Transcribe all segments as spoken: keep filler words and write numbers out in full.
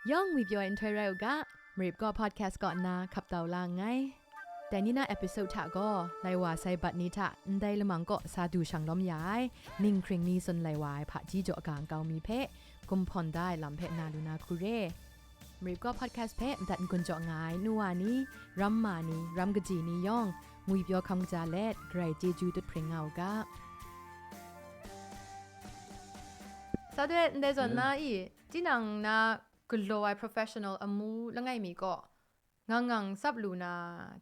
Yawng ngwi pyaw ai nhtoi rai u ga, Marip kaw podcast kaw nna hkap tau la nngai. Dai ni na episode hta gaw, lai wa sai bat ni hta ndai lamang kaw sa du shang lawm ya ai, ning hkring ni tsun lai wa ai hpaji jaw ga nkau mi hpe, gumhpawn da ai lam hpe na lu na hku re. Marip kaw podcast hpe madat n-gun jaw nga ai nu wa ni, ram ma ni, ram kaji ni yawng, ngwi pyaw hkam kaja let, grai chyeju dut hpring nga u ga. Sa de, ndai zawn na i, tinang na galaw ai professional amu langai mi kaw, ngang ngang tsap lu na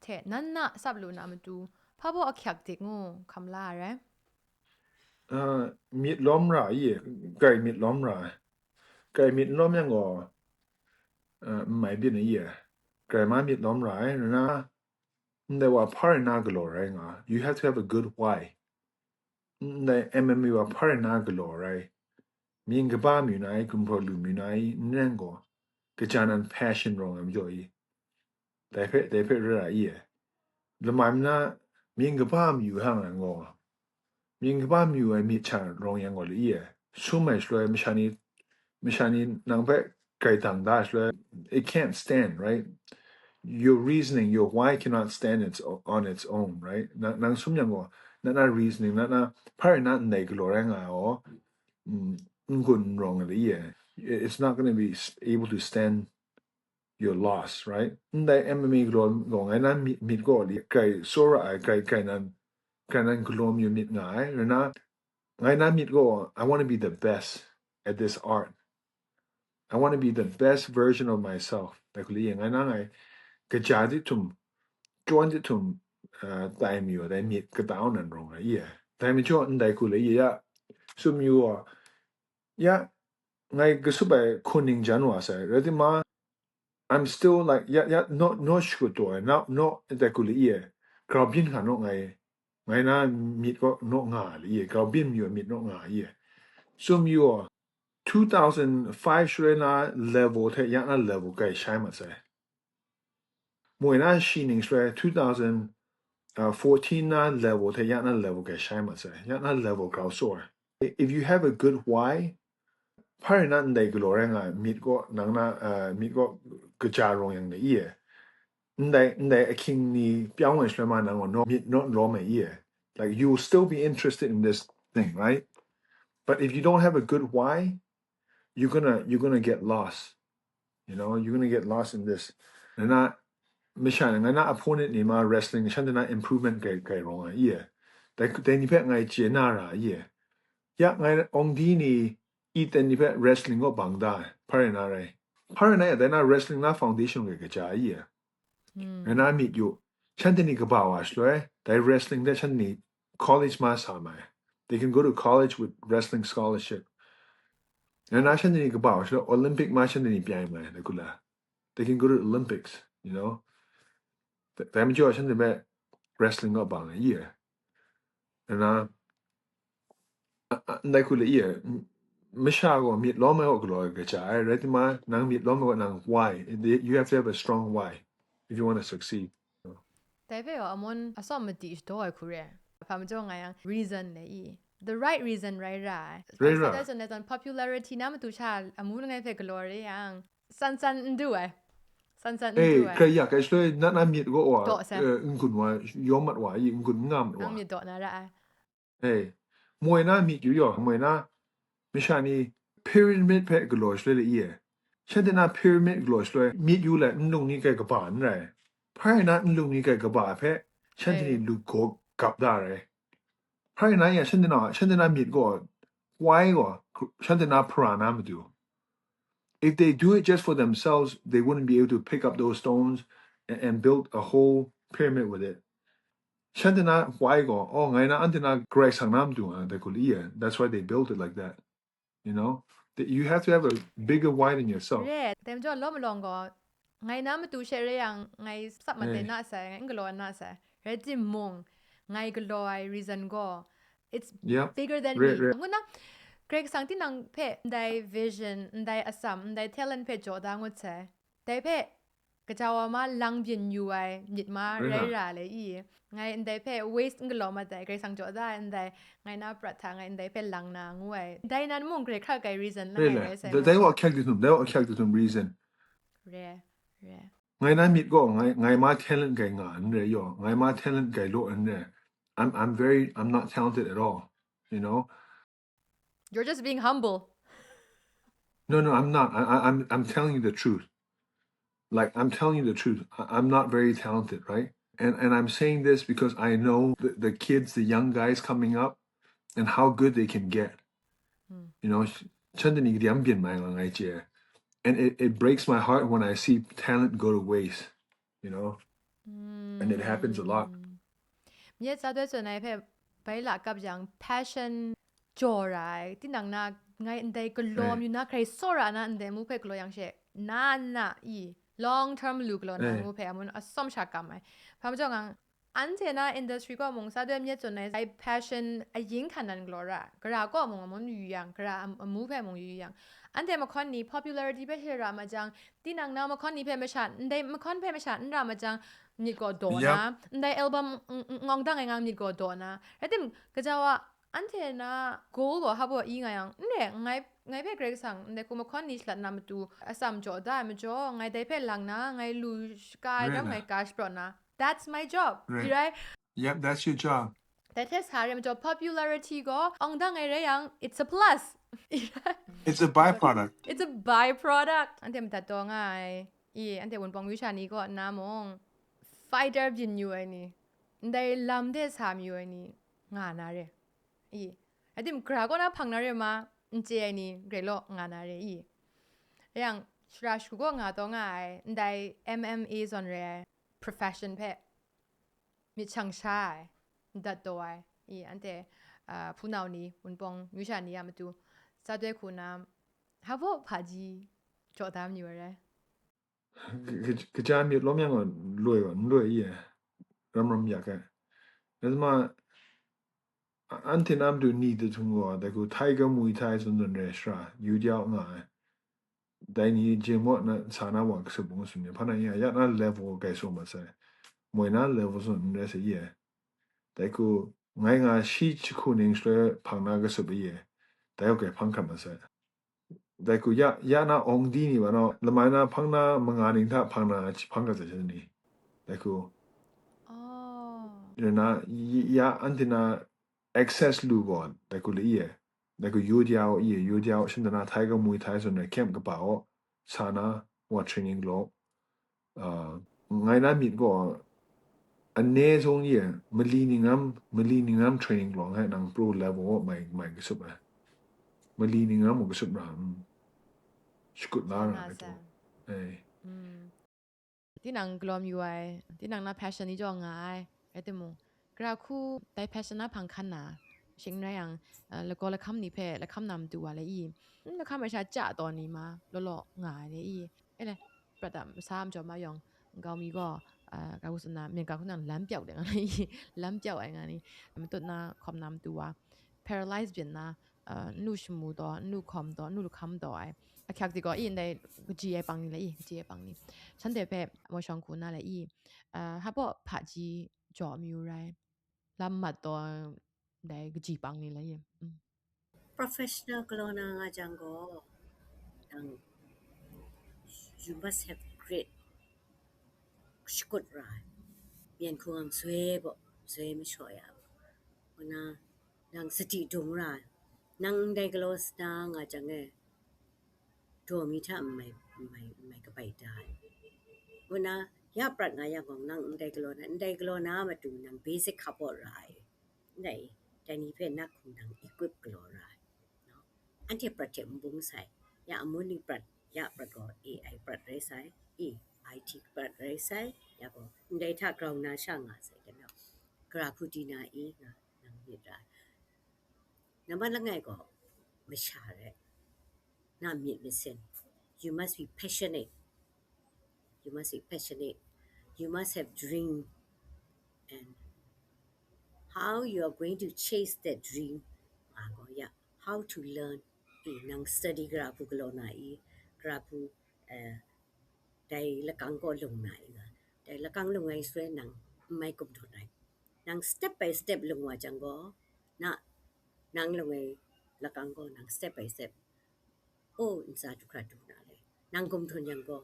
hte nan na tsap lu na matu, hpa baw ahkyak dik ngu hkam la ai rai? Uh, myit lawm ra i, grai myit lawm ra ai. Grai myit lawm yang gaw, uh, n mai byin ai i, grai ma myit lawm ra ai. Nna, ndai wa hpa rai na galaw rai nga, you have to have a good why. Ndai M M A wa hpa rai na galaw rai, mying kaba mayu na i, gumhpraw lu mayu na i, n rai gaw, kaja nan passion rawng ai majaw i, dai hpe, dai hpe rai ra i e. Lamai mana mying kaba mayu hang ai gaw, mying kaba mayu ai myit hta rawng yang gaw la i e. Sum ai shaloi masha ni, masha ni nang hpe grai dang da ai shaloi, it can't stand, right? Your reasoning, your why cannot stand its, on its own, right? Nang, nang sum yang gaw, na na reasoning, na na hpa rai na ndai galaw rai nga ai aw, mm, n-gun n rawng ai la i e. It's not going to be s- able to stand your loss, right? Ndai M M A galaw gaw ngai na myit, myit gaw li, grai tsawra ai, grai, grai nan, grai nan galaw mayu myit nga ai. Rai na, ngai na myit gaw, I want to be the best at this art. I want to be the best version of myself. Dai hku la i e, ngai na ngai kaja di htum, chyawn di htum, uh, tai mayu ai, dai myit kata nan rawng ai i e. Dai majaw ndai hku la i e, ya, sum yu gaw, ya, ngai kasup ai hkun ning jan wa sai, rai timung, I'm still like, ya, ya, naw, naw shakut taw ai, naw, naw, dai hku la i e, grau byin hkra naw ngai, ngai na myit kaw naw nga la i e, grau byin mayu ai myit naw nga i e. Sum yu gaw, two thousand five shaloi na level hte ya na level grai shai mat sai. Moi na shi ning shaloi, two thousand fourteen na level hte ya na level grai shai mat sai. Ya na level grau tsawra. If you have a good why, hpa rai na ndai galaw rai nga ai myit kaw, nang na, uh, myit kaw kaja rawng yang na i e. Ndai, ndai ahkying ni pyawng ai shaloi ma nang gaw naw, myit naw n lawm ai i e. Like, you will still be interested in this thing, right? But if you don't have a good why, you're gonna, you're gonna get lost. You know, you're gonna get lost in this. Ngai na, masha ni, ngai na opponent ni ma wrestling, shanhte na improvement grai, grai rawng ai i e. Dai, dai ni hpe ngai chye na ra ai i e. Ya, ngai awng di ni, Ethan ni hpe wrestling kaw bang da ai, hpa rai na rai. Hpa rai na ya, dai na wrestling na foundation grai kaja ai i e. Ngai na myit yu, shanhte ni kaba wa shaloi, dai wrestling hte shanhte ni college ma sa mai. They can go to college with wrestling scholarship. Ngai na shanhte ni kaba wa shaloi, Olympic ma shanhte ni pyaing mai, dai hku la. They can go to Olympics, you know. Dai majaw shanhte hpe wrestling kaw bang ai i e. Ngai na, a, a, ndai hku la i e, m-, masha gaw myit lawm ai kaw galaw ai kaja ai, rai timung, nang myit lawm ai kaw nang why, you have to have a strong why if you want to succeed. Dai hpe gaw amun atsawm madi shadaw ai hku re. Hpa majaw nga yang reason le i. The right reason rai ra ai. Rai ra. Dai zawn, dai zawn popularity na matu sha amu langai hpe galaw re yang, san san n du ai. San san n du Eh, ai. Grai yak ai shaloi, na na myit gaw wa, Daw sai. Eh, n-gun wa, yawm mat wa i, n-gun n nga mat wa. Nang myit daw na ra ai. Hey, moi na myit yu yaw, moi na, masha ni pyramid hpe galaw shaloi la i e. Shanhte na pyramid galaw shaloi, myit yu let nlung ni grai kaba n rai. Hpa rai na nlung ni grai kaba hpe, shanhte ni Hey. lu gaw gap da rai. Hpa rai na ya, shanhte na, shanhte na myit gaw, why gaw, shanhte na hpara na matu. If they do it just for themselves, they wouldn't be able to pick up those stones and, and build a whole pyramid with it. Shanhte na why gaw, oh, ngai na anhte na Karai Kasang na matu nga dai hku la i e. That's why they built it like that. You know? That you have to have a bigger why than yourself. Re, dai majaw lawm alawng gaw, ngai na matu she re yang, ngai tsap mat ai Eh. na sai, ngai n galaw na sai. Rai timung, ngai galaw ai reason gaw, it's Yep. bigger than Re, me. re. Ngu na, Karai Kasang tinang hpe ndai vision, ndai atsam, ndai talent hpe jaw da ngut sai. Dai hpe, kaja wa ma lang byin yu ai myit ma Rai rai na. ra le i. Ngai ndai hpe waste n galaw mat ai, Karai Kasang jaw da ai ndai, ngai na prat hta ngai ndai hpe lang na ngu ai. Dai nan mung grai hkrak ai reason langai Really? rai sai. Dai wa hkyak di htum, dai wa hkyak di htum reason. Re, re. Ngai na myit gaw, ngai, ngai ma talent gai nga n re yaw, ngai ma talent gai law n re. I'm, I'm very, I'm not talented at all, you know? You're just being humble. No, no, I'm not. I, I, I'm, I'm telling you the truth. Like, I'm telling you the truth. I, I'm not very talented, right? And, and I'm saying this because I know the, the kids, the young guys coming up, and how good they can get. You know, sh- shanhte ni kadiam byin mai nga ngai chye. And it, it breaks my heart when I see talent go to waste, you know? And it happens a lot. Myit sa doi tsun ai hpe bai la kap yang passion jaw ra ai. Tinang na ngai ndai galaw mayu na hkrai tsawra na ndai mu hpe galaw yang she, na na i long term lu galaw na mu hpe amun atsawm sha kam ai. Hpa majaw ngang, anhte na industry kaw mung sa doi myit tsun ai, ai passion ayin hkan nan galaw ra, gara kaw mung amun yu yang, gara am- amu hpe mung yu yang, anhte mahkawn ni popularity hpe hte ra majang, tinang na mahkawn ni hpe masha, ndai mahkawn hpe masha n ra majang, myit gaw daw na, ndai album n- n- ngawng dang ai nga myit gaw daw na, rai tim, gaja wa, anhte na goal gaw hpa baw i nga yang, n re, ngai, ngai hpe Karai Kasang ndai hku mahkawn ni shalat na matu atsam jaw da ai majaw, ngai dai hpe lang na, ngai lu shaka ai ram ngai ka shapraw na, that's my job. Right. Right? Yep, that's your job. Dai hte sa re majaw, popularity gaw awng dang ai rai yang, it's a plus. It's a byproduct. It's a byproduct. Anhte madat taw nga ai. I, anhte Wunpawng yu sha ni kaw nna mung, fighter byin yu ai ni, ndai lam de sa mayu ai ni, nga na re. I, adim gra kaw na hpang na re ma, n chye ai ni, grai law nga na re i. Yang, shara shagu kaw nga taw nga ai, ndai M M A zawn re ai profession hpe myit shang sha ai, n dat taw ai, i, anhte, ah, hpunau ni, Wunpawng yu sha ni a matu, sa doi hku na, hpa baw hpaji jaw da mayu ai rai. Ka- ka- Kaja myit lawm yang gaw, loi gaw, n loi i ai, ram ram yak ai. Rai timung, a- anhte na matu ni dahtung gaw, dai hku Tiger Muay Thai zawn zawn re ai shara, yu diau nga ai. Dai ni jim wa na sa na wa kasup ngu sum ni, hpa na ya, ya na level gai so mat sai. Moi na level zawn n rai sai i ai. Dai hku, ngai nga shi jahku ning shaloi hpang na kasup ai e. Dai hku hpang hkam masai. Dai hku ya, ya na awng di ni wa naw, lamai na hpang na manga ning hta hpang na hpang gat sai sha ni. Dai hku. Oh. Ya na, y- ya anhte na access lu gaw, dai hku le i e. Dai hku yu diau i e, yu diau, shin dana Tiger Muay Thai zawn ai camp kaba aw, sa na, wa training law. Ah, ngai na myit gaw, ane zong ye, mali ningnam, mali ningnam training law ngai nang pro level wa mai, mai kasup ai. Mali ningnam wa kasup ra, mm. Shakut la ra, nga katu. Sa. Eh. Mm. Tinang galaw mayu ai, tinang na passion ni jaw nga ai, rai timung, gara hku dai passion na hpang hkan na, shing n rai yang, ah, lagaw lahkam ni hpe lahkam na matu wa le i, n lahkam ai sha chya taw ni ma, law law nga ai le i, e le, prat a masa majaw ma yawng, nkau mi gaw, ah, ga hku tsun na, myen ga hku nang lam pyau de nga le i, lam pyau ai nga ni, matut na hkawm na matu wa, paralyze byin na, ah, n lu shamu taw, n lu hkawm taw, n lu lahkam taw ai, ahkyak di gaw, i, ndai kaji ai pang ni le i, kaji ai pang ni, shanhte hpe maw shawng hku na le i, ah, hpa baw hpaji jaw mayu rai, lam mat taw, ndai kaji pang ni le i, mm. Professional galaw na nga jang gaw, nang, you must have great shakut ra ai. Myen hku ngang zoi baw, zoi mashaw ya baw. Nang sadi dung ra ai. Nang ndai galaw sa na nga jang e, daw mi hta n mai, n mai, n mai kabai da ai. Ngu na, ya prat nga yang gaw, nang ndai galaw na, ndai galaw na matu nang basic hkap baw ra ai. Ndai, dai ni hpe na hkum nang equip galaw ra ai. No? Anhte prat hte n bung sai. Ya amun ni prat, ya prat gaw A I prat rai sai, i, I T prat rai sai, ya gaw ndai hta grau na sha nga sai, gara hku di na i nga nang myit ra ai. Nambat langai gaw, masha rai, na myit masin. You must be passionate. You must be passionate. You must have dream. And how you are going to chase that dream, nga gaw ya, how to learn. I, nang study gara hku galaw na i, gara hku, eh, dai lakang kaw lung na i nga. Dai lakang lung ai shaloi nang n mai gumhtawn ai. Nang step by step lung wa jang gaw, na, nang lung ai lakang gaw nang step by step, o, ntsa du hkra du na le. Nang gumhtawn yang gaw,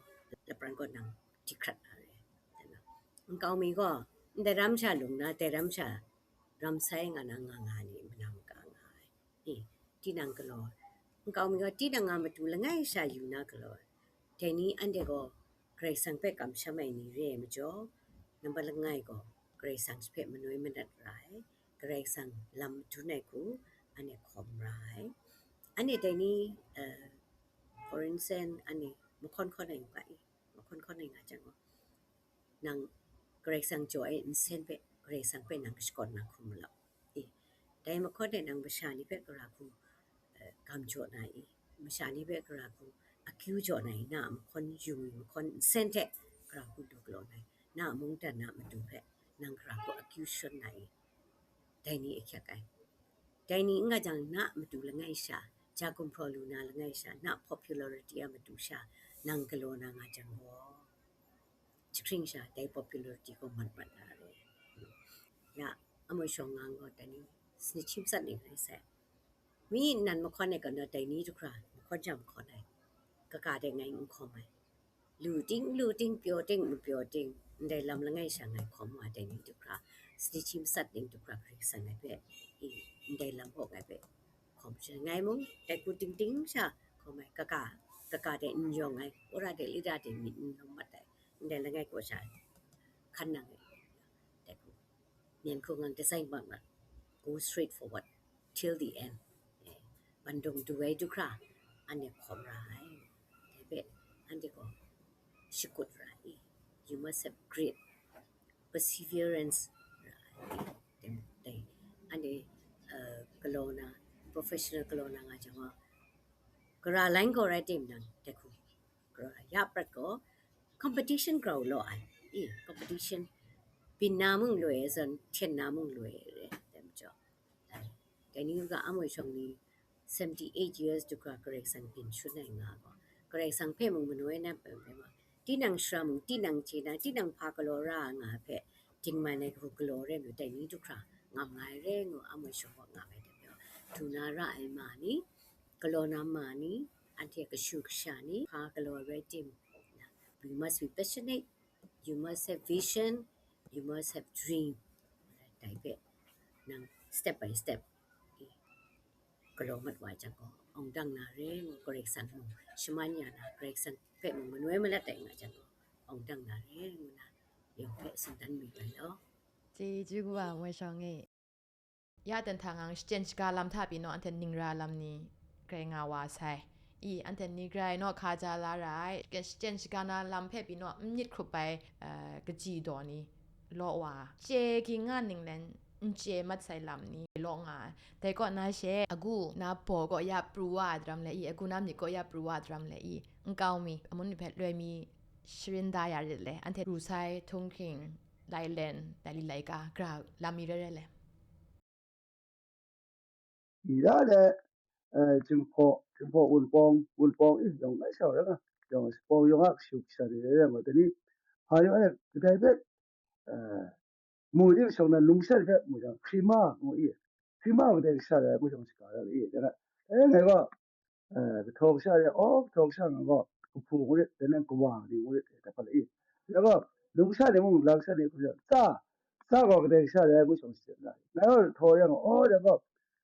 lapran kaw nang di hkrat na re. Nkau mi gaw, ndai ram sha lung na, dai ram sha ram sai nga na nga nga ni, manam ka nga ai. E, tinang galaw, nkau mi gaw tinang a matu langai sha yu na galaw, dai ni anhte gaw Karai Kasang hpe kamsham ai ni re ai majaw, nambat langai gaw Karai Kasang hpe manoi manat ra ai, Karai Kasang lam madun ai hku anhte hkawm ra ai. Anhte dai ni, uh, for instance, anhte mahkawn hkawn ai nga i, mahkawn hkawn ai nga jang gaw, nang Karai Kasang jaw ai nsen hpe, Karai Kasang hpe nang kashakawn na hkum malau. E, dai mahkawn e nang masha ni hpe gara hku, eh, gam jaw na i, masha ni hpe gara hku akyu jaw na i, na a mahkawn yung i, mahkawn nsen hte gara hku lu galaw na i, na a mungdan na a matu hpe nang gara hku akyu shawn na i, dai ni ahkyak ai. Dai ni n nga jang, na a matu langai sha, ja gumhpraw lu na langai sha, na popularity a matu sha, nang galaw na nga jang gaw, jahkring sha dai popularity gaw mat mat na re. Ya, amoi shawng nga gaw dai ni sanit shi matsat ning rai sai. Mi nan mahkawn ai gaw na dai ni du hkra, mahkawn jang mahkawn ai, kaga de ngai n hkawm ai. Lu ting, lu ting, pyaw ting, n pyaw ting, ndai lam langai sha ngai hkawm wa dai ni du hkra, sanit shi matsat ning du hkra Karai Kasang ngai hpe, i, ndai lam gaw ngai hpe hkawm sha ngai mung, dai hku ting ting sha hkawm ai, kaga, kaga de n yawng ai, wora de lida de myit n yawng mat ai, ndai langai kaw sha hkan nang ai, dai hku. Myen hku ngang design bang na, go straight forward till the end. Eh, bandung du ai du hkra, anhte hkawm ra ai. Dai hpe, anhte gaw shakut ra ai. You must have grit, perseverance ra ai. Dai, dai, anhte, uh, galaw na, professional galaw na nga jang gaw, gara lain gaw rai tim nang, dai hku, gara ya prat gaw, competition grau law ai. I, competition byin na mung loi ai zawn, hten na mung loi ai re, dai majaw, dai ni u ga amoi shawng ni, seventy eight years du hkra Karai Kasang byin shun ai nga gaw, Karai Kasang hpe mung manoi na pen pen wa, tinang shara mung, tinang chye na, tinang hpa galaw ra ai nga ai hpe, dingman ai hku galaw re ai majaw, dai ni du hkra ngam nga ai re ngu amoi shawng gaw nga ai dai majaw, du na ra ai ma ni, galaw na ma ni, anhte kashu kasha ni, hpa galaw rai tim, you must be passionate, you must have vision, you must have dream. Dai hpe, nang step by step, i, galaw mat wa jang gaw, awng dang na re ngu, Karai Kasang mung shaman ya na, Karai Kasang hpe mung manoi malat ai nga jang gaw, awng dang na re ngu na, yawng hpe tsun dan mi ai law. Chyeju wa, moi shawng e. Ya dan hta ngang shachyen shaga lam hta pyi naw, anhte ning ra lam ni grai nga wa sai. I, anhte ni grai naw hka ja la ra ai. Shachyen shaga na lam hpe pyi naw, n myit hkrup ai, eh, kaji daw ni law wa, chye ging nga ninglen n chye mat sai lam ni law nga ai. Dai kaw na she, agu na baw kaw ya pru wa ai daram le i, agu na myit kaw ya pru wa ai daram le i, nkau mi, amun ni hpe loi mi sharin da ya rit le, anhte ru sai, htunghking, lailen, laili laika, gara lam mi rai rai le. Ira le, eh, Jinghpaw, Jinghpaw Wunpawng, Wunpawng, eh, yawng ngai shau rai nga, yawng Wunpawng yawng a kashu kasha de rai nga, dai ni, hpa yawng e, kadai hpe, eh, mu di shawng na, numsha hpe mu jang, Hkrima ngu i, Hkrima kadai kasha rai ngu shawng shaga ra i, dai na, eh, ngai gaw, eh, kahtawng kasha re, aw, kahtawng kasha nga gaw, kahpu ngu rit, dai na kawa ni ngu rit, dai hpa la i. Ya gaw, lung kasha ni mung, la kasha ni hku tsa, tsa gaw kadai kasha re ai ngu shawng shaga ra. Ngai gaw, htaw yang, aw, dai gaw,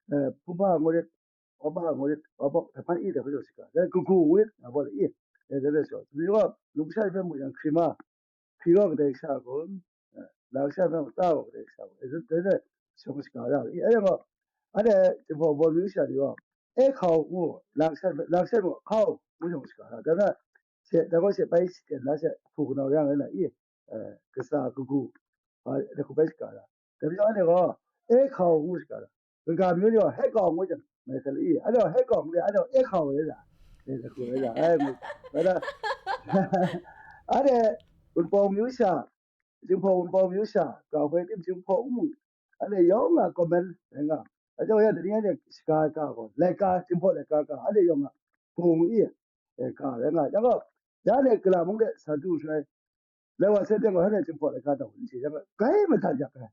eh, hpuma ngu rit, waba ngu rit, wabawk, dai hpan i, dai hku shawng shaga, dai kagu ngu rit, nga baw la i. Dai, dai, dai, so, ni gaw, lung kasha ni hpe mu yang, Hkrima, hpyi gaw kadai kasha kun, eh, la kasha hpe mata gaw kadai kasha kun, eh, dai, dai, shawng shaga ra, i, eh, gaw, anhte Jinghpaw Wunpawng myu sha ni gaw, e hkau ngu, la kasha hpe, la kasha gaw hkau ngu shawng shaga ra, dai na, she, dai gaw she bai shaten na she, hpu kanau yang rai na, i, eh, katsa kagu, ah, dai hku bai shaga ra, dai majaw anhte gaw, e hkau ngu shaga ra, kaga myu ni gaw, he kau ngu jang, mai sa la i, anhte gaw, he kau ngu, anhte gaw, e hkau rai ra, eh, dai hku rai ra, ai, ngu, rai na, anhte Wunpawng myu sha, Jinghpaw Wunpawng myu sha, ga hpoi tim Jinghpaw n mu, anhte yawng a comment rai nga. Ajaw ya, dai ni anhte shaga ai ga gaw, laika, Jinghpaw laika ga, anhte yawng a bung i, eh, ga rai nga. Yang gaw, ya anhte kala mung de sa du shaloi, lai wa sai teng gaw, anhte Jinghpaw laika daw n chye, yang gaw, grai madat yak ai.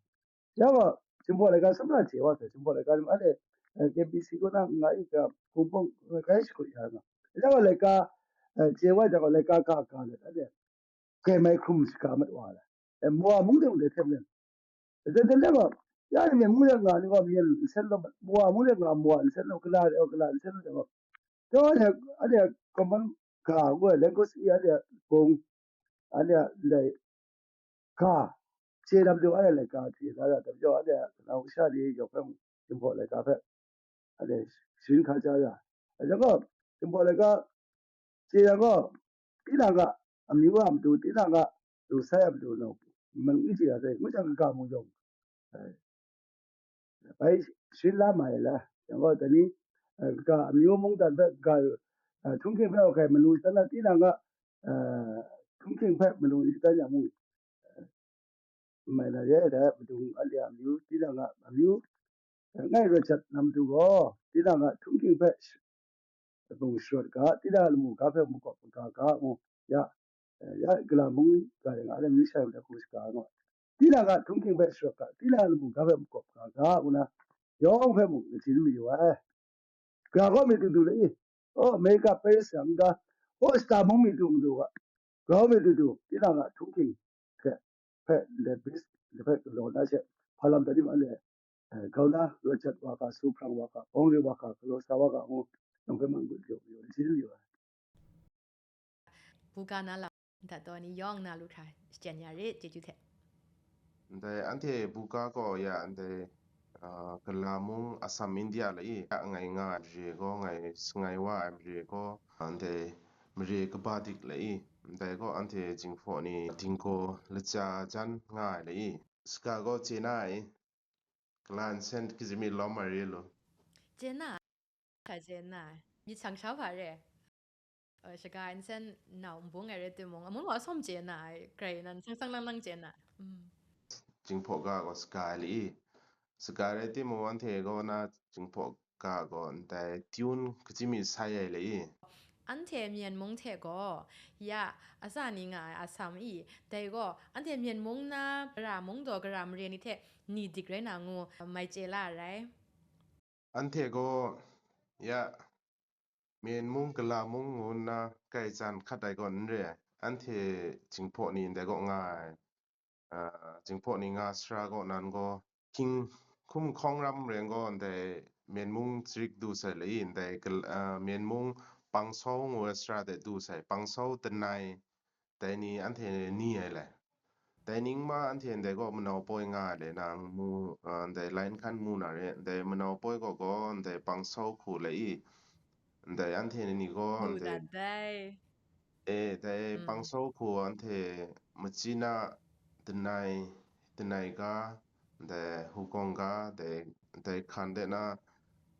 Yang gaw, Jinghpaw laika samla chye wa sai, Jinghpaw laika ni anhte, eh, K B C kaw na nga i ga, hpung hpung grai shakut ya nga. Yang gaw, laika, eh, chye wa jang gaw, laika ka ka let, anhte, kai mai hkrum shaga mat wa ai. Eh, Mowa mung de mung de hte maren. Dai, dai, dai gaw, ya ni myen mung de nga ni gaw, myen nsen law, Mowa mung de nga, Mowa nsen law, Kala de gaw, Kala nsen law, dai gaw. Dai gaw, anhte, anhte common ga ngu ai, language i anhte bung, anhte ndai ga, chye na matu anhte laika chye da ra, dai majaw anhte kanau kasha ni yawng hpe mung, Jinghpaw laika hpe, anhte sharin hka ja ya. Dai gaw, Jinghpaw laika chye yang gaw, tinang a amyu a matu, tinang a lusai a matu, nau, man n chye ya sai, ngu jang kaga mung yawng, eh, bai sharin la mai la. Yang gaw, dai ni, eh, kaga amyu mungdan hpe, kaga, eh, htunghking hpe wa hkai manu shatan na, tinang a, eh, htunghking hpe manu shatan yang mung, eh, n mai na re ai, dai matu anhte a amyu, tinang a amyu, eh, ngai rawt jat na matu gaw, tinang a htunghking hpe sh-, mung sharawt ga, tinang a lamu ga hpe makawp maga ga, ngu, ya, eh, ya, Kala mung ga rai nga ai, amyu sha ai hku shaga nga, tinang a htunghking hpe sharawt ga, tinang a lamu ga hpe makawp maga ga, ngu na, yawng hpe mung lachin mayu ai. Gara gaw mi du du le i, o, America Paris yang n ga, o, Star mung mi du du ga, gara gaw mi du du, tinang a htunghking hte hpe ndai bis, ndai hpe galaw na she, hpa lam da di ma le, eh, grau na, rawt jat wa ga, su hprang wa ga, bawng re wa ga, galaw sa wa ga ngu, nang hpe man gut jaw mayu, lachin mayu ai. Buga na lam, nta taw ni yawng na lu hkra, shachyen ya rit, chyeju hte. Ndai anhte buga gaw ya ndai, ah, Kala mung, Assam, India la i, ya ngai nga ai mare gaw, ngai sangai wa ai mare gaw, ndai mare kaba dik la i, ndai gaw anhte Jinghpaw ni dinggaw laja jan nga ai la i, saga gaw chye na ai, Kala nsen kaji mi lawm ai re lu. Chye na ai, hka chye na ai, myit shang sha hpa re. Eh, shaga nsen nau nbung ai rai timung, amun wa sawm chye na ai, grai nan sang sang lang lang chye na ai. Mm. Jinghpaw ga gaw saga ai li i. Saga rai timung, anhte gaw na Jinghpaw ga gaw ndai tune kaji mi sai ai le i. Anhte Myen mung hte gaw, ya, aza ni nga ai Assam i, dai gaw, anhte Myen mung na, Gara mung daw, Gara mare ni hte ni dik rai na ngu, mai chye la ai rai. Anhte gaw, ya, Myen mung, Kala mung ngu nna kai tsan hkat ai gaw n re ai. Anhte Jinghpaw ni ndai kaw nga ai, ah, Jinghpaw ni nga sara kaw nan gaw, hkying hkum hkawng ram rai gaw, ndai Myen mung jarit du sai le i, ndai Kal-, ah, Myen mung Pangsau ngu ai sara de du sai, Pangsau, Danai, dai ni anhte ni ai le. Dai ning ma anhte ndai gaw manau poi nga ai le, nang mu, ah, ndai Lainhkan mu na re, ndai manau poi gaw gaw, ndai Pangsau hku le i, ndai anhte ni gaw, mu ndai, dat dai. E, dai, mm, Pangsau hku anhte Machina, Danai, Danai ga, ndai Hukawng ga, dai, dai hkan de na,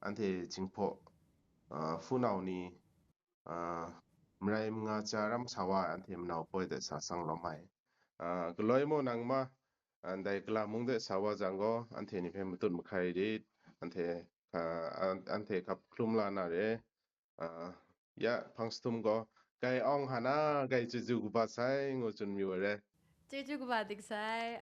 anhte Jinghpaw, ah, hpunau ni, ah, marai manga ja ram sa wa ai anhte manau poi de sa sang lawm ai. Ah, galoi mung nang ma, ah, ndai Kala mung de sa wa jang gaw, anhte ni hpe matut mahkai rit, anhte, ah, an-, anhte hkap hklum la na re. Ah, ya, hpang sahtum gaw, "Kai awng hana, kai chyeju kaba sai," ngu tsun mayu ai re. Chyeju kaba dik sai.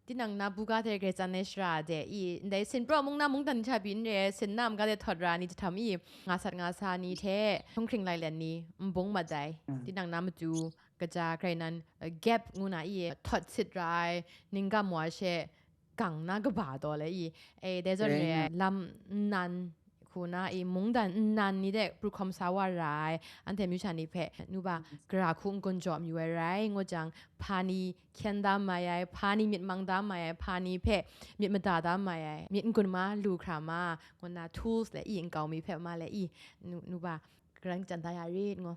Tinang na buga hte grai tsan ai shara de i, ndai Sinpraw mung na mungdan ni hta pyi n re, sin na mung ga de htawt ra ni jahtam i, nga sat nga sa ni hte htunghkring lailen ni, nbung mat ai. Mm. Tinang na matu, kaja grai nan, uh, gap ngu na i, htawt sit ra ai, ning gam wa she, gang na kaba taw le i, e, dai zawn re ai, lam nnan, hku na i, mungdan nnan ni de pru hkawm sa wa ra ai, anhte myu ni hpe, nu ba, gara hku n-gun jaw mayu ai rai, ngu jang, hpa ni hkyen da mai ai, hpa ni myit mang da mai ai, hpa ni hpe myit mada da mai ai, myit n-gun ma lu hkra ma, ngu nna tools le i, nkau mi hpe ma le i, nu, nu ba, karan kachyan da ya rit, ngu.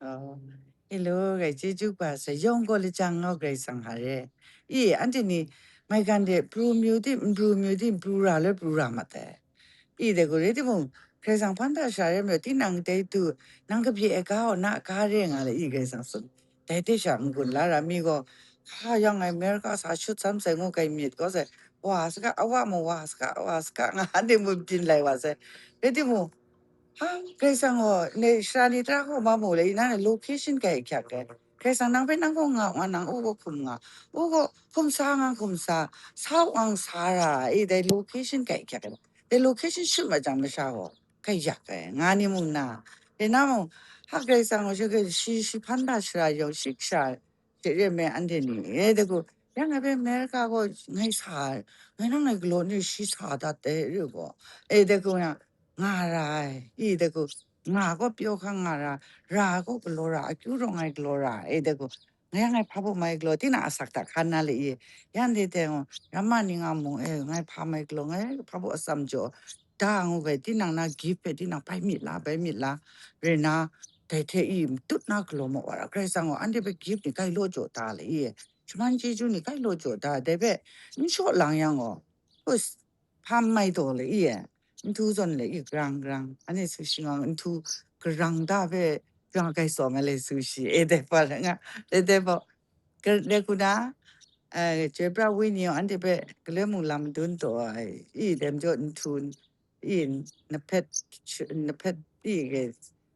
Oh, hello, grai chyeju kaba sai, yawng gaw lajang gaw grai tsang hka re. I, anhte ni maigan de pru mayu tim, n pru mayu tim, pru ra loi pru ra mat ai. I, dai gaw rai timung, Karai Kasang hpan hta shara re mayu, tinang dai du, nang kabye ai ga gaw na ga re nga le, i, Karai Kasang tsun. Dai hte sha n-gun la ra mi gaw, hka yang ai America sa shut sam sai ngu, kai myit gaw sai, wa saga, awa mung wa saga, wa saga, nga anhte mung byin lai wa sai. Rai timung, Ha, Karai Kasang gaw, ndai sara ni tara hku ma mu le, inan location kai hkyak ai. Karai Kasang nang hpe nang gaw nga wa, nang u gaw hkum nga, u gaw hkum sa nga hkum sa, sa wa sa ra, e, dai location kai hkyak ai. Dai location shut ma jang masha gaw, kai yak ai, nga ni mung na. Dai na mung, Hpa Karai Kasang gaw shi, shi hpan da shara yawng shi kasha hte re ai anhte ni, e de ku, yang ngai hpe America gaw ngai sa, ngai nang ngai galaw ni shi sa dat de re gaw, e de ku yang, nga ra ai, i de ku, nga gaw pyaw hkang nga ra, ra gaw galaw ra, akyu rawng ai galaw ra, e de ku, ngai ngai hpa baw mai galaw, tinang asak hta hkan na le i, yang de teng, ramma ni nga mung, e, ngai hpa mai galaw, ngai hpa baw atsam jaw, da ngu gai, tinang na gift hpe tinang bai myit la, bai myit la, re na, dai hte i matut na galaw ma wa ra, Karai Kasang gaw anhte hpe gift ni kai law jaw da le i, shaman chyeju ni kai law jaw da, dai hpe n shaw lang yang gaw, us, hpa n mai taw le i, nhtu zawn le i, grang grang, anhte su shi nga nhtu grang da hpe grang kai tsawm ai le su shi, e dai hpa le nga, e dai hpa, ka-, dai ku na, eh, chyoi pra wini yawng anhte hpe galoi mung lam madun taw ai, i, dai majaw nhtu, i, na hpet, na hpet, i,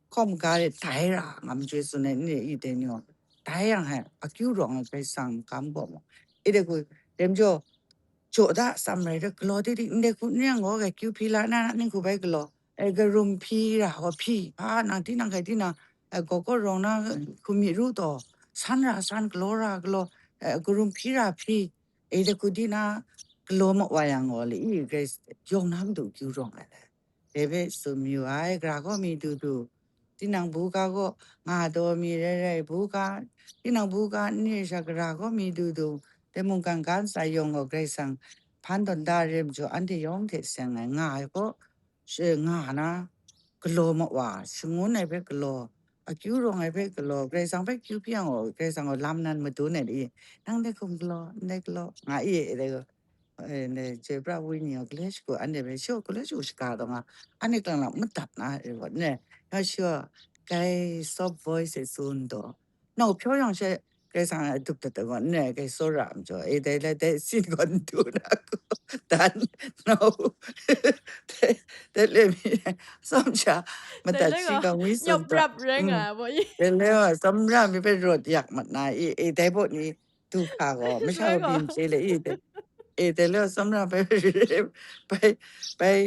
hkawm ga de dai ra, ngam chyoi tsun ai, n re i, dai ni gaw, dai yang hai, akyu rawng ai Karai Kasang kam gaw mu. I, dai ku, dai majaw, jaw da, atsam rai da, galaw di di, ndai hku n yang gaw, gai kyu hpyi la na, na, ning hku bai galaw, e, garum hpyi ra gaw hpyi, hpa nang tinang kai tinang, e, gaw gaw rawng na, hku mi ru taw, san ra san, galaw ra galaw, e, garum hpyi ra hpyi, e, dai hku di na, galaw ma wa yang gaw, le i, gai yawng na madu kyu rawng ai. Dai hpe tsun mayu ai, gara gaw mi du du, tinang buga gaw nga taw mi rai rai, buga, tinang buga n re sha gara gaw mi du du, dai mungkan ga ntsa yawng gaw Karai Kasang hpan tawn da re majaw, anhte yawng hte seng ai nga ai gaw, shi-, nga na, galaw ma wa, shangun ai hpe galaw, akyu rawng ai hpe galaw, Karai Kasang hpe kyu hpyi yang gaw, Karai Kasang gaw lam nan madun ai i, nang dai hkum galaw, ndai galaw, nga i, dai gaw, eh, ne, chyoi pra wini gaw, galoi shagu, anhte hpe shaw, galoi shagu shaga taw nga, anhte klang lang madat na, e gaw, ne, nga shaw, gai soft voice e tsun taw, nau hpyaw yang she, Karai Kasang a dup dat ai gaw, ne, gai tsawra ai majaw, e dai lai dai sin gaw n du na gaw, dan, nau, dai, dai le mi, tsawm sha, madat shi gaw ngwi tsun taw, rap rai nga, mm, bo i. Dai le wa, tsawmra mi hpe rawt yak mat na, i, e dai baw ni, du hka gaw, masha wa byin chye le, i, dai, e dai le wa, tsawmra bai, bai, bai,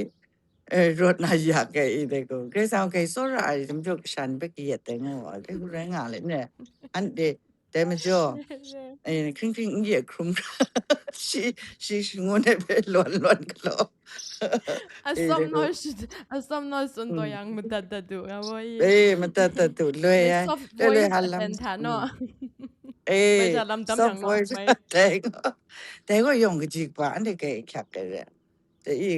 eh, rawt na yak ai, i dai gaw, Karai Kasang gai tsawra ai, dai majaw kasha ni hpe kayat dai nga wa, dai hku rai nga le, ne, anhte, dai majaw, eh, hkring hkring n ye hkrum hkra, shi, shi shangun ai hpe lawn lawn galaw. Atsam naw shi, atsam naw tsun taw yang madat dat du, nga bo i. Eh, madat dat du, loi ai, soft loi loi voice halam. Hta naw. Mm. Eh, soft voice, dai gaw, dai gaw yawng kaji kaba, anhte gai hkyak ai re. Dai i,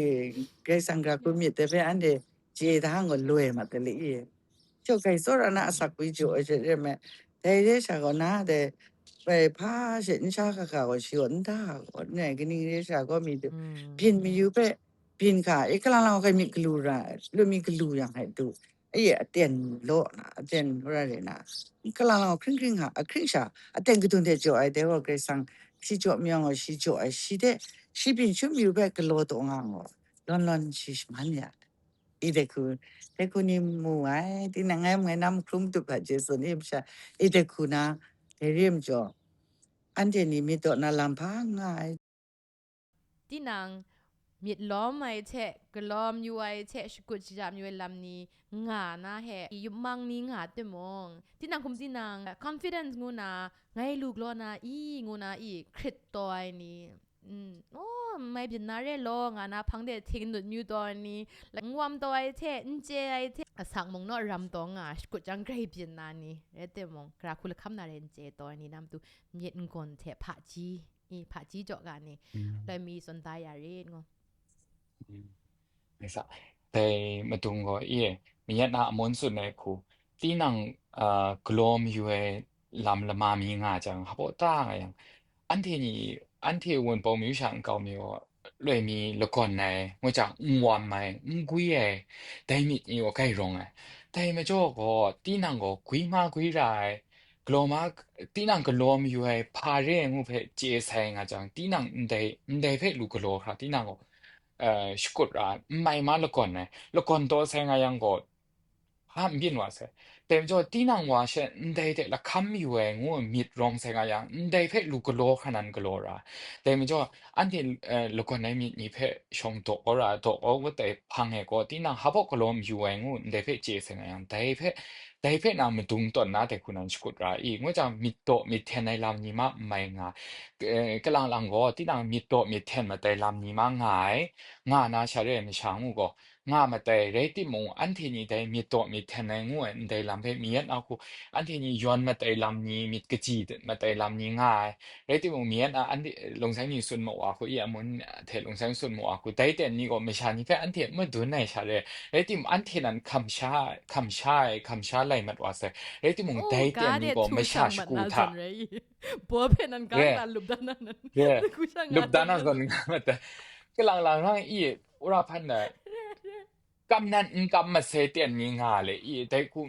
Karai Kasang gara hku myit dai hpe anhte chye da nga loi mat dai le i. Chyawk gai tsawra na asak wi jaw ai hte re ai, dai re sha gaw na dai, bai hpa she n sha hkra hkra gaw shi gaw n da gaw, n rai, kaning re sha gaw mi du, byin mayu hpe, byin hka, e, kalang lang hkai myit galu ra, lu mi galu yang hkai du, e, aten law na, aten wora re na, kalang lang hkring hkring hka, ahkring sha, aten kadun hte jaw ai, dai gaw Karai Kasang shi jaw mayawng gaw shi jaw ai, shi hte, shi byin shu mayu hpe galaw taw nga gaw, lawn lawn shi shaman ya. I dai hku, dai hku ni mu ai, tinang ngai ngai na mahkrum tup hta Jesu ni masha, i dai hku na, dai re majaw, anhte ni myit daw na lam hpa nga ai. Tinang myit lawm ai hte, galaw mayu ai hte, shakut shaja mayu ai lam ni nga na he, yupmang ni nga timung, tinang hkum tinang, confidence ngu na, ngai lu galaw na i, ngu na i, hkrit taw ai ni, mm, oh, mai byin na re law, nga na hpang de hting nut myu taw ai ni, like, n wam taw ai hte, n chye ai hte, asak mung naw ram taw nga, shakut jang grai byin na ni, rai timung, gara hku lahkam na re n chye taw ai ni, na matu myit n-gawn hte hpaji, i, hpaji jaw ga ni, mm, loi mi tsun da ya rit ngu. Mm. Dai sa, dai madung gaw, i, mayat na amun tsun ai hku, tinang, ah, galaw mayu ai lam lama mi nga jang, hpaw ta nga yang, anhte ni, anhte Wunpawng mayu sha nkau mi gaw, loi mi lagawn ai, ngu jang, n wam ai, n gwi ai, dai myit ni gaw gai rawng ai. Dai majaw gaw, tinang gaw gwi ma gwi ra ai, galaw ma, tinang galaw mayu ai hpa re ai ngu hpe chye sai nga jang, tinang ndai, ndai hpe lu galaw hkra, tinang gaw, eh, shakut ra, n mai ma lagawn ai, lagawn taw sai nga yang gaw, hpa n byin wa sai. Dai majaw, tinang wa she ndai hte lahkam mayu ai ngu myit rawng sai nga yang, ndai hpe lu galaw hkra nan galaw ra. Dai majaw, anhte, eh, lagawn ai myit ni hpe shawng daw kau ra, daw kau kau dai hpang e gaw, tinang hpa baw galaw mayu ai ngu ndai hpe chye sai nga yang, dai hpe dai hpe nang madung tawn na dai hku nan shakut ra i, ngu jang, myit daw myit hten ai lam ni ma n mai nga, eh, kalang lang gaw, tinang myit daw myit hten mat ai lam ni ma nga ai, nga na sha re ai masha ngu gaw, nga mat ai, rai timung, anhte ni dai myit daw myit hten ai ngu ai ndai lam hpe mi yat na hku, anhte ni yawn mat ai lam ni, myit kaji mat ai lam ni nga ai, rai timung, mi yat na, anhte, lungseng ni tsun ma wa hku, i amun hte lungseng tsun ma wa hku, dai ten ni gaw masha ni hpe anhte madun ai sha re, rai timung, anhte nan hkam sha, hkam sha ai, hkam sha lai mat wa sai, rai timung, dai ten ni gaw masha shagu hta, Paul hpe nan ga re, nta lup dan na nan, re, lup dan na zawn nga mat ai. Kalang lang rang i, ura hpan na, kam nan n kam masai ten mi nga le i, dai hku,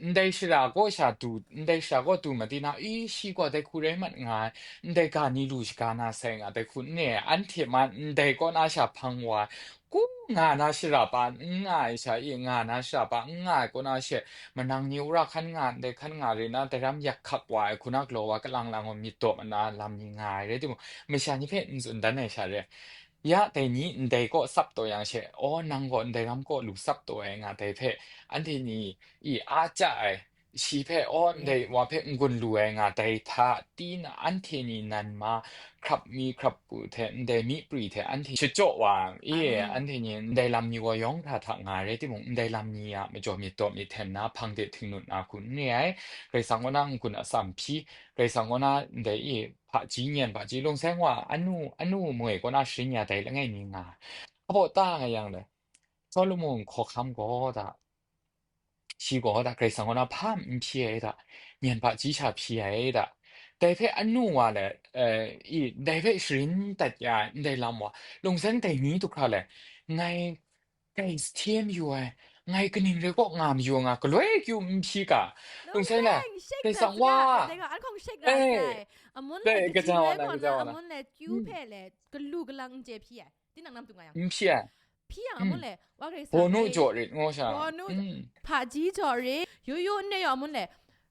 ndai shara kaw sha du, ndai shara kaw du ma tina, i, shi gaw dai hku rai mat nga ai, ndai ga ni lu shaga na sai nga, dai hku n ne ai, anhte ma ndai kaw na sha hpang wa ai, ku nga na shara pa n nga ai sha i, nga na shara pa n nga ai kaw na she, manang ni ura hkan nga, ndai hkan nga re na, dai ram yak hkak wa ai, hku na galaw wa, kalang lang wa myit daw ma na lam ni nga ai, rai timung, masha ni hpe n tsun dan ai sha re. Ya dai ni ndai kaw tsap taw yang she, aw, nang gaw ndai ram kaw lu tsap taw ai nga dai hpe, anhte ni i a chya ai, shi hpe, aw, ndai wa hpe n-gun lu ai nga dai hta, tina anhte ni nan ma hkrap mi hkrap pu hte ndai myi pri hte anhte shachyaw wa, i, anhte ni ndai lam ni gaw yawng hkra hta nga ai, rai timung, ndai lam ni a majaw myit daw myit hten na hpang de htingnut na hku n re ai, Karai Kasang kaw na n-gun atsam hpyi, Karai Kasang kaw na ndai i hpaji nyen hpaji lungseng wa anu, anu moi kaw na sharin ya dai langai mi nga ai. Abaw ta nga yang le, Solomon hkawhkam gaw da, shi gaw da, Karai Kasang kaw na hpa n hpyi ai da, nyen hpaji sha hpyi ai da, dai hpe anu wa le, eh, i, dai hpe sharin dat ya ai, ndai lam wa, lungseng dai ni du hkra le, ngai, ngai hte mayu ai, ngai kaning rai kaw nga mayu nga, galoi kyu n hpyi ga, lungseng le, Karai Kasang wa, dai ga, an hkawng shek ra eh, sai, amun le, dai, kaja wa na, kaja wa na, amun le, kyu hpe le, galu galang n chye hpyi ai. Tinang nam tu nga yang. N hpyi ai. Hpyi yang amun le, wa Karai Kasang, bawnu jaw rit ngu sha. Bawnu, hpaji jaw rit, yu yu n re yaw amun le,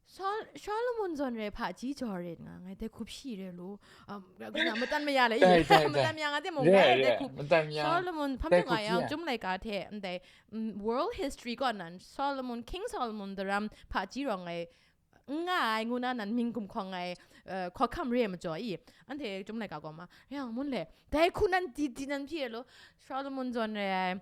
Sol-, Solomon zawn re hpaji jaw rit nga, ngai dai hku hpyi re lu. Um, matan maya le, dai, dai, matan maya nga de mung, re, dai hku. Matan maya. Solomon hpam dai hku nga yang, hpyi ai. Chyum laika hte, ndai, mm, world history kaw nan, Solomon, King Solomon daram hpaji rawng ai, n nga ai ngu na nan mying gumhkawng ai, eh, hkawhkam re ai majaw i, anhte chyum laika gaw ma, rai yang mun le, dai hku nan di di nan hpyi ai law, Solomon zawn re ai,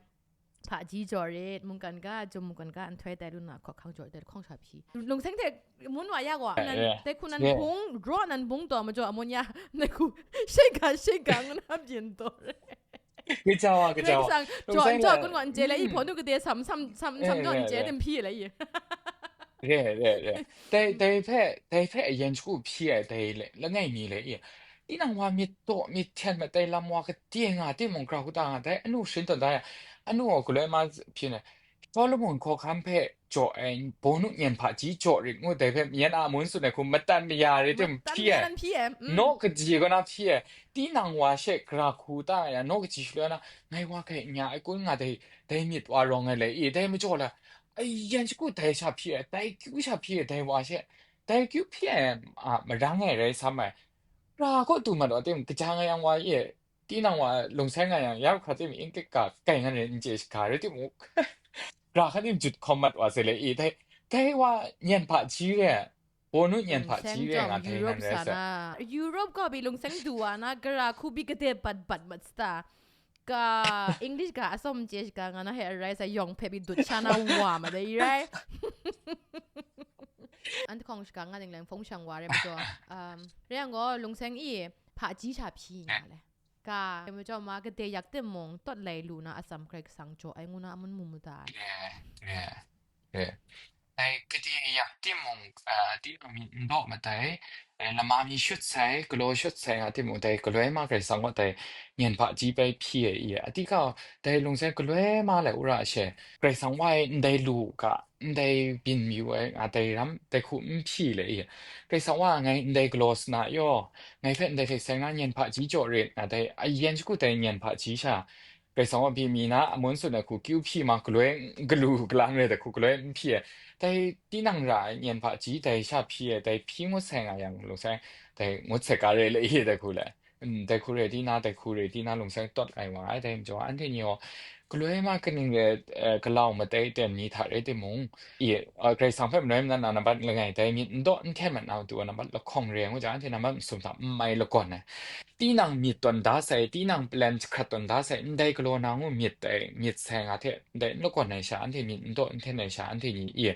hpaji jaw rit, mungkan ga, jum mungkan ga, nhtoi tai lu na, hkawhkam jaw rit, hkawng sha hpyi. Lungseng hte mun wa ya gaw, nan, dai hku nan bung, draw nan bung taw majaw, amun ya, dai hku, shai ga, shai ga, ngu na byin taw re. Kaja wa, kaja wa. Karai Kasang, jaw, lungseng jaw le, kun wan je le, i hpawnu gade sam, sam, sam, eh, sam jaw re, n je re, de hpyi le i. Re, re, re. Dai, dai hpe, dai hpe ayen shagu hpyi ai dai le, langai mi le i. Tinang wa myit daw myit hten mat ai lam wa gade nga timung, hkra hku ta nga, dai anu sharin tawn da ya, anu gaw galoi ma hpyi na, Solomon hkawhkam hpe jaw ai, bawnu nyen hpaji jaw rit ngu dai hpe, myen a mun tsun ai hku matan maya re tim matan hpyi maya ai. Nan hpyi ai, mm. Naw kaji kaw na hpyi ai. Tinang wa she gara hku ta ya, naw kaji shaloi na, ngai wa hkai n ya ai kun nga dai, dai myit wa rawng ai le i, dai majaw la, ayen shagu dai sha hpyi ai, dai kyu sha hpyi ai, dai wa she, dai kyu hpyi ai a marang e rai sam ai. Gara kaw du mat wa tim, kaja nga yang wa e, tinang wa lungseng nga yang, ya hkra tim, ing kika kai ngan rai n chye shahka rai timung, gara hkan tim jut hkawm mat wa se le i, dai, dai wa nyen hpaji re, bawnu nyen hpaji re nga dai ngan rai sa. Europe kaw pyi lungseng du wa na, gara hku pyi gade bat bat mat sata. Ka English ga atsawm chye shahka nga na he arai sa yawng hpe pyi dut sha na wa ma dai rai. An hkawng shahka nga ning lang hpawng shang wa re majaw, um, re yang gaw lungseng i hpaji sha hpyi nga le. Ka, majaw ma gade yak timung, tawt lai lu na atsam Karai Kasang jaw ai ngu na amun mu mu ta ai. Re, re, re. Dai gade yak timung, ah, tinang mi n daw mat ai, eh, lama mi shut sai, galaw shut sai nga timung, dai galoi ma Karai Kasang gaw dai nyen hpaji bai hpyi ai i, a, tika dai lungseng galoi ma lai wora she, Karai Kasang wa e ndai lu u ga, ndai byin mayu ai, nga dai ram, dai hku n hpyi le i, Karai Kasang wa ngai ndai galaw sana yaw, ngai hpe ndai hte seng na nyen hpaji jaw rit, nga dai ayen shagu dai nyen hpaji sha, Karai Kasang wa pyi mi na, amun tsun ai hku kyu hpyi ma, galoi, galu galang re dai hku galoi n hpyi ai. Dai tinang ra ai nyen hpaji dai sha hpyi ai, dai hpyi ngut sai nga yang, lungseng, dai ngut sai ga re le i, dai hku le. Mm, dai hku re tina, dai hku re tina, lungseng tawt ai wa ai, dai majaw, anhte ni gaw, Galoi ma kaning re, eh, galau matai ten ni hta rai timung, i, eh, Karai Kasang hpe maloi manan na nambat langai dai myit n daw n hten mat na matu a nambat lahkawng re ngu jang, anhte nambat masum hta n mai lakawn ai. Tinang myit tawn da sai, tinang plan jahkrat tawn da sai, ndai galaw na ngu myit ai, myit sai nga hte ndai n lakawn ai sha, anhte myit n daw n hten ai sha, anhte ni, i,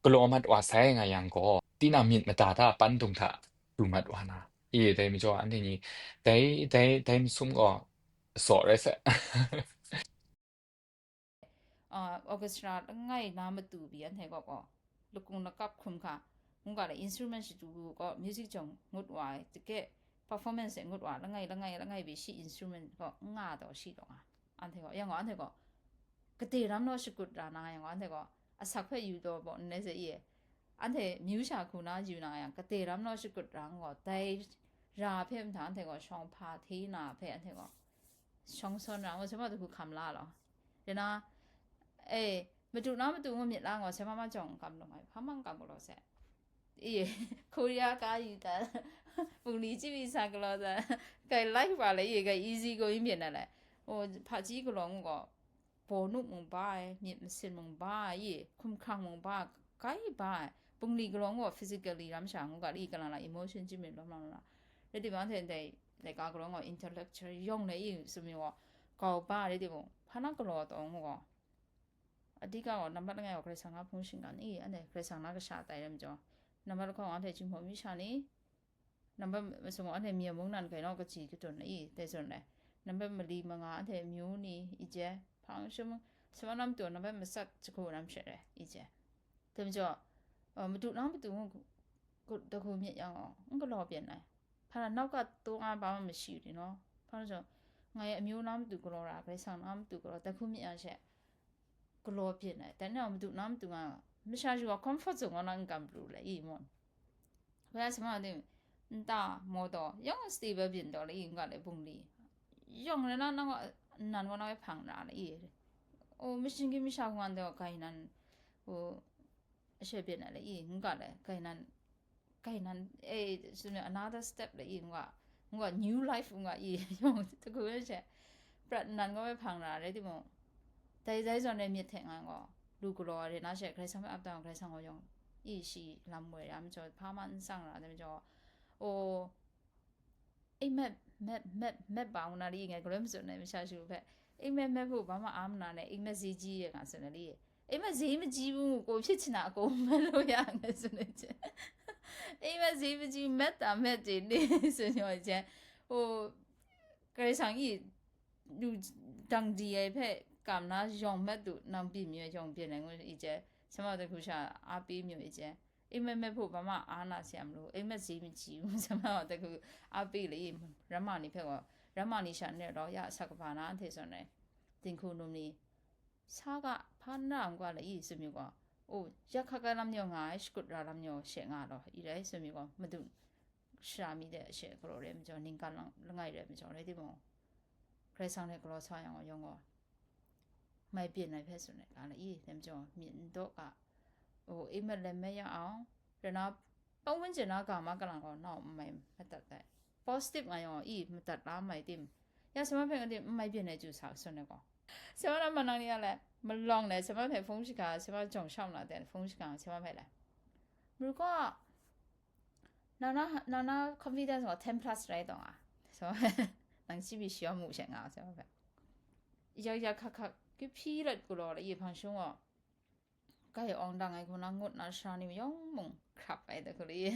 galaw mat wa sai nga yang gaw, tinang myit mada hta, pandung hta du mat wa na, i, dai majaw anhte ni, dai, dai, dai masum gaw, saw rai sai. Ah, orchestra langai na matu pyi anhte gaw gaw, lakung lakap hkrum hka, ngu ga le instrument shadu gaw music jawng ngut wa ai, tike performance e ngut wa, langai, langai, langai pyi shi instrument gaw n nga taw shi taw nga. Anhte gaw, yang gaw, anhte gaw, kade ram naw shakut ra na, yang gaw, anhte gaw, asak hpe yu taw baw n rai sai i e. Anhte myu sha hku na yu na yang, kade ram naw shakut ra gaw, dai ra hpe mhta anhte gaw shawng hpa hte na hpe anhte gaw, shawng sawn ra ngu, sema dahku hkam la law. Dai na, e, madu na matu ngu myit la ngu, sema ma jawng kam lung ai, hpa mang kam galaw sai. I, Korea ka yu ta, bungli chyi pyi sa galaw ta, kai life wa le, i, kai easy going byin na le. O, hpaji galaw ngu gaw, bawnu mung ba ai, myit masin mung ba ai, i, hkumhkrang mung ba ai, kai ba ai, bungli galaw ngu gaw physically ram sha ngu ga, i, kalang la emotion chyi myit lawm lang la. Rai timung, anhte ndai laika galaw ngu gaw intellectual yawng le, i, sumyu gaw, gau ba ai, rai timung, hpa na galaw taw ngu gaw, adika gaw nambat langai gaw Karai Kasang na hpung shinggan i, anhte Karai Kasang na kasha tai rai majaw, nambat lahkawng anhte chyinghpaw mi sha ni, nambat masum gaw anhte myen mung nan gaw naw kaji katun i, dai zawn le, nambat mali manga anhte amyu ni i je, hpang shum, sumwa nam tu nambat matsat jahku nam she rai i je. Dai majaw, eh, madu na matu ngu, gu-, dahku myit yang gaw, n galaw byin ai. Hpa na, nawka taw nga ba ma mashi u ni naw? Hpa na jaw, ngai amyu na matu galaw ra, Karai Kasang na matu galaw, dahku myit yang she galaw byin ai. Dai ni gaw madu na matu nga, masha shu gaw comfort zone gaw na n kam pru le, i, maw? Bai a shamang ting, nta, maw taw, yawng stable byin taw le, i, n ga le, bungli. Yawng rai na, nang gaw, nnan gaw na hpe hpang ra le, i. O, mashin gyi masha hku nga ndai gaw, gainan, o, ashe byin ai le, i, n ga le, gainan, gainan, e, sumyu another step le, i, n ga, n ga, new life, n ga, i, yawng, dahku she, prat nnan gaw hpe hpang ra, rai timung, dai, dai zawn e myit hte nga gaw, lu galaw ai re na she, Karai Kasang hpe ap dang, Karai Kasang gaw yawng, i, shi lam woi ra majaw, hpa ma n tsang ra ai majaw, o, Amen, met, met, met ba ngu na li ngai galoi matsun ai masha shu hpe, Amen, met hpu ba ma a ma na ne, Amen, ziji ye nga tsun ai li. Amen, zi maji bu ngu, ko hpyi chana, ko met lu ya nga tsun ai hte, Amen, zi maji, met ta met de ni, tsun yaw ai hte, o, Karai Kasang i lu dang di ai hpe kam na yawng met du, nang byin mi ai yawng byin ai ngu i hte, shamau dai hku sha a pyi mi ai hte, Amen, met hpu ba ma a na se a malu, Amen, zi maji, shamau dai hku a pyi le i, ramma ni hpe gaw, ramma ni sha n rai law, ya asak kaba na anhte zawn ai, dinghku num ni, sa ga, hpa n ra n ga le i, tsun mi gaw, o, ya hka ga lam ni nga ai, shakut ra lam ni she nga law, i rai, tsun mi gaw, madu shara mi de she galaw re ai majaw, ningkan lang langai re ai majaw rai timung, Karai Kasang hte galaw sa yang gaw, yawng gaw, mai byin ai hpe tsun ai ga la i, dai majaw, myit n daw ga, o, Amen le n mai ya au, rai na, pawng wen chyen na ga ma kalang gaw, nau n mai madat ai. Positive nga yang gaw, i, madat la n mai tim, ya shanhpa hpe nga tim n mai byin ai chyu sa tsun ai gaw, shanhpa na manang ni a le, malawng le, shanhpa hpe hpung shaga, shanhpa jawng sham na ten hpung shaga, shanhpa hpe le, Mru gaw, nang na, nang na confidence gaw ten plus rai taw nga. So, nang chyi pyi shi yaw mu she nga, shanhpa hpe. Ya, ya, hkak hkak, kyu hpyi lat galaw la, i hpang shung gaw, kai awng dang ai hku na ngut na sara ni mayawng mung hkrap ai dai hku la, i.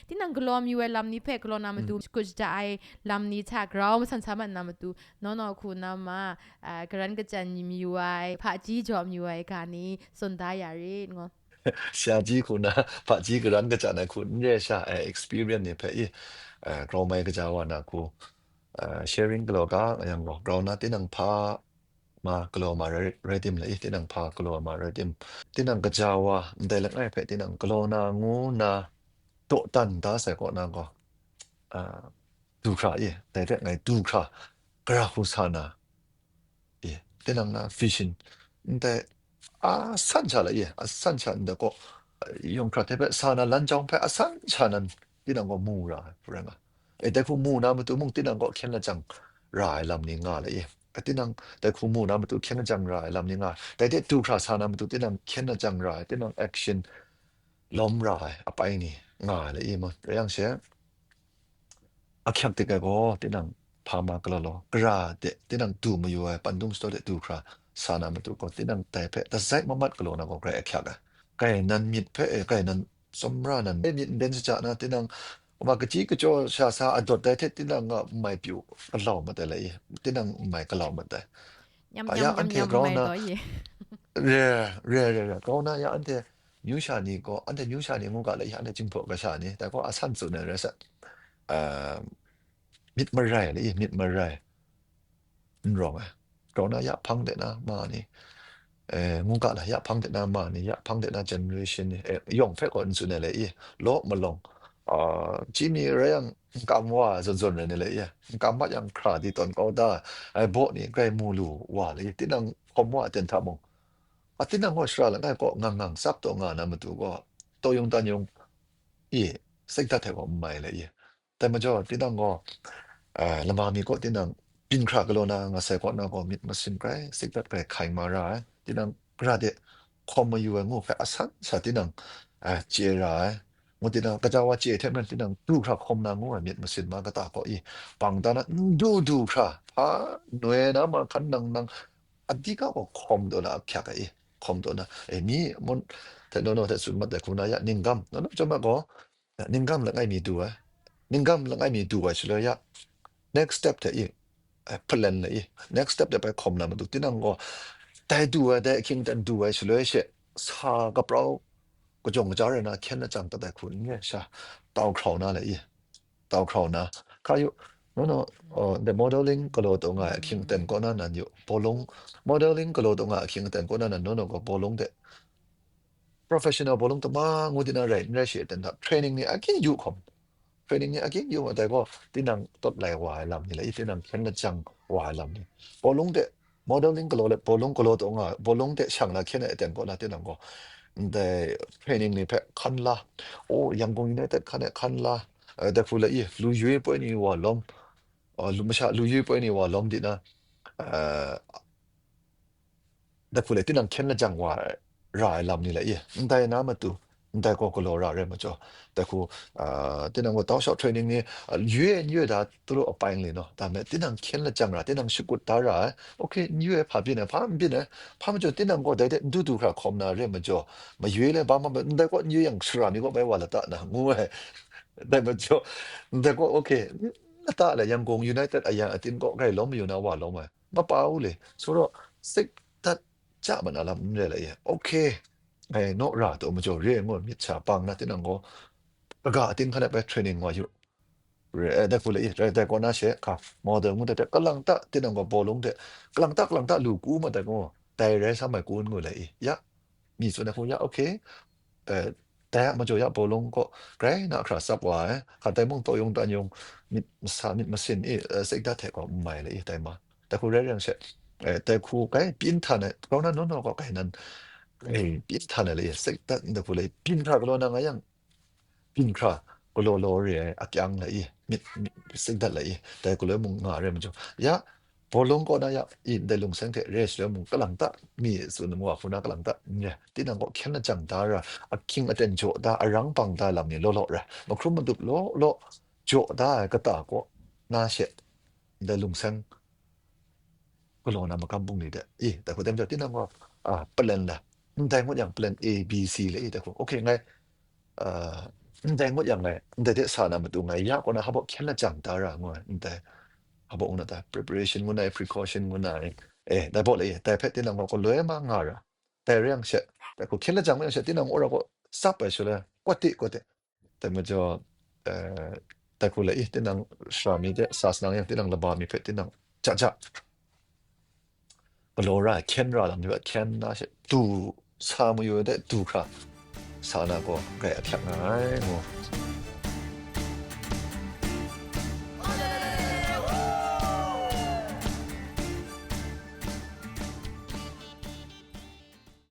Tinang galaw mayu ai lam ni hpe galaw na matu, shakut shada ai lam ni hta grau masan sa mat na matu, nawng nawng hku na ma, a, karan kachyan mayu ai, hpaji jaw mayu ai ga ni, tsun da ya rit, ngu. Shaji hku na, hpaji karan kachyan ai hku n re sha ai experience ni hpe i, a, grau mai kaja wa na hku, a, sharing galaw ga yang gaw, grau na tinang hpa ma galaw ma rai, rai tim le, i, tinang hpa galaw ma rai tim, tinang kaja wa ndai langai hpe tinang galaw na ngu na dawdan da sai kaw na gaw, a, du hkra, i, dai hte ngai du hkra, gara hku sa na, i, tinang na vision, ndai a san sha la, i, a san sha ndai kaw, yawng hkra hte hpe sa na lan jawng hpe a san sha nan tinang gaw mu ra ai, rai nga. E, dai hku mu na matu mung tinang gaw hkyen lajang ra ai lam ni nga le, i. tinang dai hku mu na matu hkyen lajang ra ai lam ni nga, dai de du hkra sa na matu tinang hkyen lajang ra ai, tinang action lawm ra ai apai ni nga ai le i ma, rai yang she, ahkyak dik ai gaw, tinang hpa ma galaw law, gara de, tinang du mayu ai, pandum shadaw de du hkra sa na matu gaw, tinang dai hpe, dazai mamat galaw na gaw, grai ahkyak ai. Kai nan myit hpe, e, kai nan tsawmra nan, e, myit nden shaja na, tinang, wa kaji kachyaw sha sa adawt dai hte, tinang a n mai pyu galau mat ai le i, tinang n mai galau mat ai. Nyam A, ya, nyam nyam anhte nyam grau mai na, taw ye. Re, re, re, re, grau na, ya, anhte, Myu sha ni gaw, anhte myu sha ni ngu ga le, ya, anhte Jinghpaw kasha ni, dai gaw asan tsun ai rai sa, ah, myit marai le i, myit marai. N rawng ai. Grau na ya hpang de na ma ni, eh, ngu ga la, ya hpang de na ma ni, ya hpang de na generation ni, eh, yawng hpe gaw n tsun ai le i, law malawng, ah, chyi mi rai yang, n kam wa zawn zawn rai ni le i, n kam mat yang hkra di tawn kau da, ai baw ni grai mu lu wa le i, tinang hkawm wa aten hta mung, a tinang gaw shara langai kaw ngang ngang tsap taw nga na matu gaw, taw yung tan yung, i, sekdat hte gaw n mai le i. Dai majaw, tinang gaw, a, lama mi kaw tinang byin hkra galaw na, nga sai kaw na gaw myit masin grai, sekdat grai hkai ma ra ai. Tinang gara de hkawm mayu ai ngu hpe asan sha tinang, a, chye ra ai. Ngu tinang, gaja wa chye hte maren tinang du hkra hkawm na ngu ai myit masin ma kata kaw i, bang da na n du du hkra, hpa noi na ma hkan nang nang, a di ga gaw hkawm taw na ahkyak ai i, hkawm taw na, e, mi mun hte nono hte tsun mat ai hku na ya, ninggam, nono chyawm ai gaw, ninggam langai mi du ai, ninggam langai mi du ai shaloi ya, next step hte i, e, plan la i, next step hte bai hkawm na matu, tinang gaw, dai du ai, dai ahkying aten du ai shaloi she, sa kaprau kajawng kaja rai na, hkyen lajang dat ai hku n re sha, tau hkrau na le i, tau hkrau na, hka yu, no, no, uh, the modeling galaw taw nga ai ahkying aten kaw na nan yu, bawlung, modeling galaw taw nga ai ahkying aten kaw na nan, no, no, gaw bawlung de, professional bawlung tama ngu di na rai, n rai shi aten hta, training ni a king yu hkawm, training ni a king yu ma dai gaw, tinang tawt lai wa ai lam ni le, i tinang hkyen lajang wa ai lam ni, bawlung de, modeling galaw let, bawlung galaw taw nga, bawlung de shang na hkyen ai aten kaw na, tinang gaw, ndai training ni hpe hkan la, o, Yangon United hkan e hkan la, eh, dai hku le i, lu yoi poi ni wa lawm, uh, lu, masha lu yoi poi ni wa lawm di na, uh, dai hku le tinang hkyen lajang wa ra ai lam ni le i, ndai na matu, ndai gaw galaw ra rai majaw, dai hku, uh, tinang gaw tau shau training ni, uh, yoi n yoi da tulu apai n li no, da me tinang hkyen lajang ra, tinang shakut da ra ai, okay, n yoi hpa byin ai, hpa n byin ai, hpa majaw tinang gaw dai de n du du hkra hkawm na rai majaw, mayoi le ba ma, ndai gaw n yoi yang shara mi gaw bai wa la ta na, ngu ai. Dai majaw, ndai gaw, okay, n la ta le, Yangon United a yang atin gaw grai lawm mayu na wa lawm ai. Mapa u le, so raw, sik dat ja ma na lam n re la ye. Okay, ngai naw ra taw majaw re ngu myit sha pang na tinang gaw, kaga atin hkan e bai training wa yu. Re, eh, dai hku le i, re, dai kaw na she, ka, model ngu dai hte, kalang ta, tinang gaw bawlung hte, kalang ta, kalang ta lu ku ma dai gaw, dai rai sa mai kun ngu le i, ya, mi tsun ai hku, ya, okay, eh, dai a majaw ya bawlung kaw, grai na hkra tsap wa ai, hka dai mung taw yung tan yung, myit masa, myit masin i, eh, sekdat hte gaw n mai le i, dai ma. Dai hku rai rai yang she, eh, dai hku grai pyin htan ai, grau na naw naw gaw grai nan, eh, pyin htan ai le i, sekdat dai hku le i, pyin hkra galaw na nga yang, byin hkra galaw law re ai akyang la i, myit, myit, sekdat la i, dai galoi mung nga re majaw, ya, bawlung kaw na ya, i, ndai lungseng hte re shaloi mung kalang ta, mi tsun ngu a hku na kalang ta, n re, tinang gaw hkyen lajang da ra, ahkying aten jaw da, arang bang da lam ni law law rai, mahkrum madup law law jaw da ai kata kaw na she, ndai lungseng galaw na magam bungli de, i, dai hku tem jaw, tinang gaw, a, plan la, ndai ngut yang plan A, B, C le, i, dai hku, okay, ngai, a, ndai ngut yang ngai, ndai de sa na matu ngai, ya kaw na hpa baw hkyen lajang da ra ngu ai, ndai, hpa baw ngu na ta, preparation ngu na ai, precaution ngu na ai, e, dai baw le, i, dai hpe tinang gaw galoi ma nga ra, dai re yang she, dai hku hkyen lajang ma yang she, tinang wora gaw tsap ai shaloi, kwat ti, kwat ti, dai majaw, eh, dai hku le i, tinang sara mi de sa sanang yang, tinang laba mi hpe tinang ja ja galaw ra ai, hkyen ra lam ni hpe hkyen na she, du sa mayu ai de du hkra sa na gaw, grai ahkyak nga ai, ngu.